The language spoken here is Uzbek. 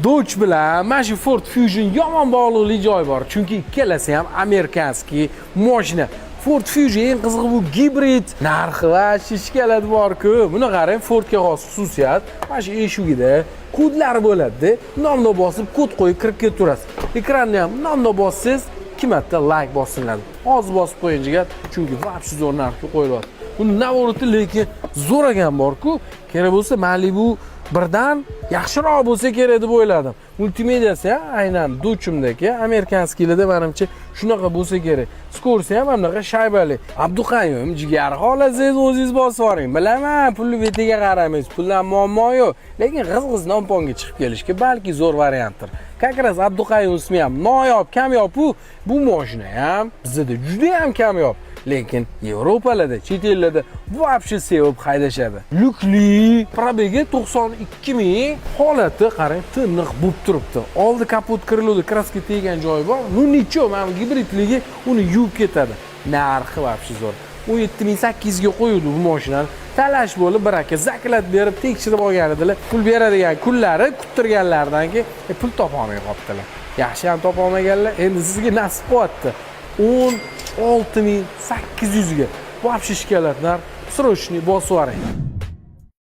Dodge bilan mana shu Ford Fusion yomon bog'liqlik joyi bor, chunki ikkalasi ham американский mashina. Ford Fusion, eng qizig'i, bu gibrid, narxi va shishkalari bor-ku. Buni qarang, Fordga xos xususiyat, mana shu eshigida kodlar bo'ladi-da. Bundoq bosib, kod qo'yib kirib ketaverasiz. Ekranni ham bundoq bossangiz, 2 marta layk bosiladi. Hozir bosib qo'ying, jigar, chunki вообще zo'r narxga qo'yilyapti. Buni наворот i lekin zo'r ekan bor-ku. Kerak bo'lsa, Malibu birdan yaxshiroq bo'lsa kerak deb o'yladim. Multimediasi ham aynan Dodge'imdagi, американский larda manimcha shunaqa bo'lsa kerak. Скорость ham mana bunaqa shaybali. Abduqayyum, jigar, xohlasangiz o'zingiz bosib yuboring. Bilaman, pulni betiga qaramaysiz, puldan muammo yo'q. Lekin g'iz-g'iz nomponga chiqib kelishga balki zo'r variantdir. Как раз Abduqayyum ismi ham noyob, kamyob-u. Bu mashina ham bizda juda ham kamyob. Lekin Yevropalarda, chet ellarda вообще sevib haydashadi. Lyukli, пробег i 92 ming, holati qarang, tiniq bo'lib turibdi. Oldi kapot kirilovda краска tegan joyi bor. Ну ничего, mana bu gibridligi uni yuvib ketadi. Narxi вообще zo'r. 17 800 ga qo'yuvdi bu mashinani. Talash bo'lib, bir aka заклад berib tekshirib olgan edilar. Pul beradigan kunlari kuttirganlaridan keyin pul topolmay qolibdilar. Yaxshi ham topolmaganlar. Endi sizga nasib qilyapti. 16 800 ga. Вообще shikolat narx. Срочный bosib yuboring.